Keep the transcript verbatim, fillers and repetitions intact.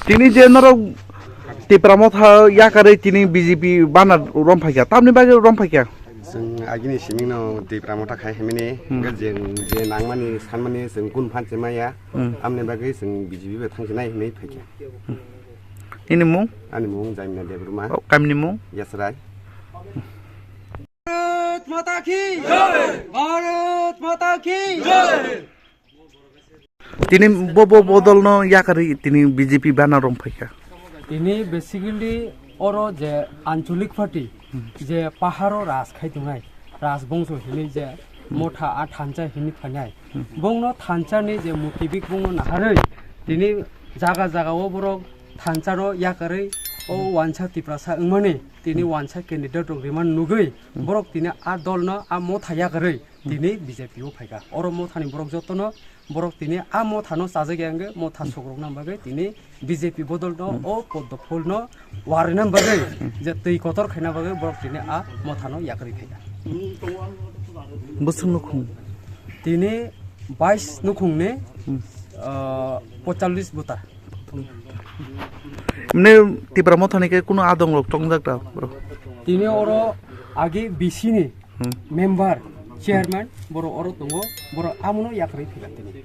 Tini je norok Tipra Motha yakarwi tini B J P bana rom phaikha, tamni bagwi rom phaikha? Chwng agini simingno Tipra Motha khai himini, hmm, hwnkhe jeng je nangmani sanmani chwng kun phan se maya, hmm, amni bagwi chwng B J P bai thangsinai hinwi phaikha. Nini mung? Ani mung Jaimina Debbarma. O, kamini mung? Yasrai. Bharat माता की जय। भारत माता की जय। Tini bo, bo bodolno yakarwi tini B J P bana rom phaikha. Tini basically oro je Anchalik party, hmm, je paharo raj khai tongnai, rajbongso hinwi je, hmm, Motha a thansa hinwi phainai. Hmm. Bongno thansa ni je mutibik bongno naharwi tini jaga jaga o borok thansa no yakarwi o wansa Tiprasa wngmani tini, hmm, wansa candidate rok rimani nugwi, hmm, borok tini a dolno a Motha yakarwi, hmm, tini B J P o phaikha. Oro Mothani borok jotono borok tini a Mothano chajak ya hwnkhe Motha, hmm, sukrukna bagwi tini B J P bodolno, hmm, o Poddo Phulno warina bagwi, hmm, je twi kotor khaina bagwi borok tini a Mothano yakarwi phaikha. Bwswk nukhung? Tini bais nukhungni, hmm, ah, poitallis voter. Mne Tipra Mothani khe kuno adong rok tongjak da bro? Tini oro agi B C ni, hmm, member, chairman, borok oro tongo, borok amono yakarwi phaikha tini.